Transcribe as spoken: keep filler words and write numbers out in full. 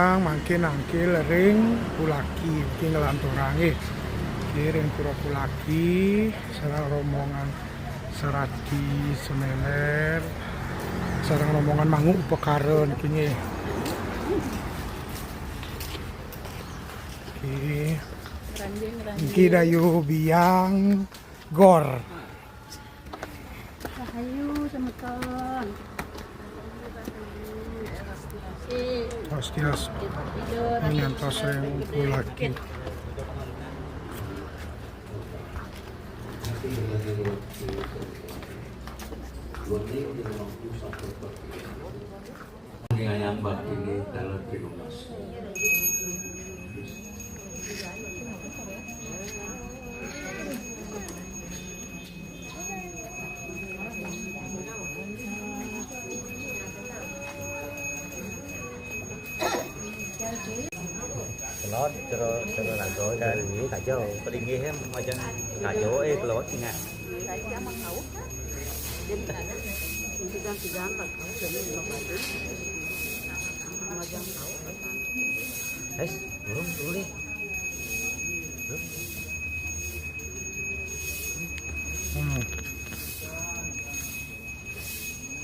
Mangkin nangkil ring Pulaki, mangkin nglanturang nggih. Nggih, ring Pura Pulaki, sareng rombongan Sarati Semeler, sareng rombongan Mangu Upakara niki nggih. Nggih. Niki Dayu Biang Gor. Rahayu semeton. Swastiastu. Ngantos ring Pulaki. Ini ayam bakti ini dalam di rumah. Kelot, terus, terus rago, kan. Ini kacau. Pelinggih, ya, macam kacau, eh, kelot, ingat. Guys, belum tulis.